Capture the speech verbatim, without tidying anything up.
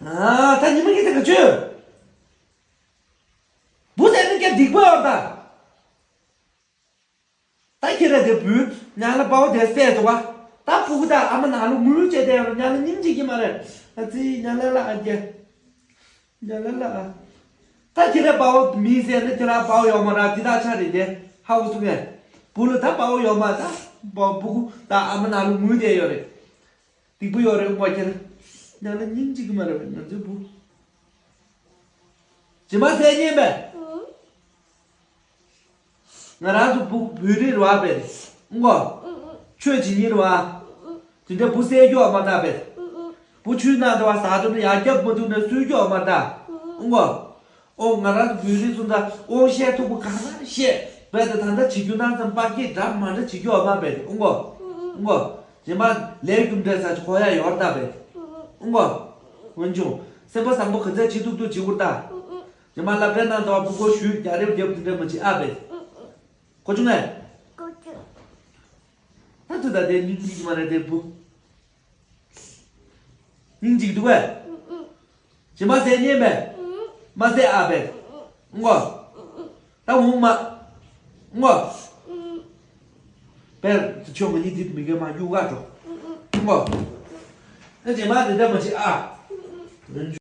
ཨ་ད་ཉི་མ་གི་དེ་ག་ཆོད། བུ་ཟེར་ནི་ཀྱང་སྡིག་པ་ཡོད་ད། ད་ཁྱེད་ར་དེ་བུ་ཉ་ལ་དཔའ་བོ་དེ་བསད་འདུག་བ། ད་ཕྲུ་གུ་ད་ཨ་མ་ནང་ལ་ངུ་བྱས་དེ་ཉ་ལ་སྙིང་རྗེ་གི་མ་རེད། ཨ་ཙི་ཉ་ལ་ལ་ཨ་རྒྱ། ཉ་ལ་ལ་ཨ། ད་ཁྱེད་ར་དཔའ་བོ་མི་ཟེར་ནི་ཁྱེད་ར་དཔའ་བོ་ཡོད་མ་ར་དེ་ད་ཆ་རེད་དེ་ཧ་གོ་སོང་ངས། བུ་ལ་ད་དཔའ་བོ་ཡོད་མ་ད། བུ་གུ་ད་ཨ་མ་ནང་ལ་ངུ་དེ་ཡོད་རེད། སྡིག་པ་ཡོད་རེད་ཨོ་ཁྱེད། ཉ་ལ་སྙིང་རྗེ་གི་མ་རེད་ང་ཚོའི་བུ། ཇི་མ་ཟས་ཉན་པས། ང་རང་ཚོ་བུ་བོད་རིགས་རེད་བ་པས། ཨོ་གོ། ཆོས་བྱེད་ཉན་རེད་བ། དེ་འདྲ་བུ་བསད་རྒྱུ་ཨ་མ་ད་པས། བུ་ཆུའི་ནང་དུ་བ་ཟ་ཐུབ་ན་ཡར་རྒྱབ་མ་ཐུབ་ན་གསོད་རྒྱུ་ཨ་མ་ད། ཨོ་གོ། ཨོ་ང་རང་ཚོ་བོད་རིགས་སུ་འདྲ་ཨོ་བཤད་ཐུབ་པ་གང་ལ་བཤད་པས་ད་ད་ལྟ་བྱེད་རྒྱུ་ནང་ཙམ་པ་སྐད་འདྲ་མ་འདྲ་བྱེད་རྒྱུ་ཨ་མ་པས། ཨོ་གོ། ཨོ་གོ། རྗེས་མ་ལས་རྒྱུ་འབྲས་ས་ཆ་ཁོ་ཡ་ཡོར་ད་པས། ཨོ་གོ། འོན་ཀྱང་སེམས་པ་བཟང་པོ་ག་ཚད་བྱེད་ཐུབ་ཐུབ་བྱེད་དགོས་ད། རྗེས་མ་སློབ་གྲྭའི་ནང་དུ་བ་ཕྲུ་གུ་ཞུས་རྒྱག་རེབ་རྒྱབ་དེ་འདྲ་མ་བྱེད་ཨ་པས། གོ་བྱུང་ངས། ད་ཚོད་ད་དེ་སྙིང་རྗེ་གི་མ་རེད་དེ་བུ། སྙིང་རྗེ་གི་འདུག་གས། ཇི་མ་ཟས་ཉན་པས། མ་ཟས་ཨ་པས། ཨོ་གོ། ད་འོང་མ། ཨོ་གོ། པས་ཆོ་ང་གཉིས་དེ་མི་དགོས་མ་གཡུག་ག་འགྲོ། ཨོ་གོ། ད་རྗེས་མ་དེ་འདྲ་མ་བྱེད་ཨ།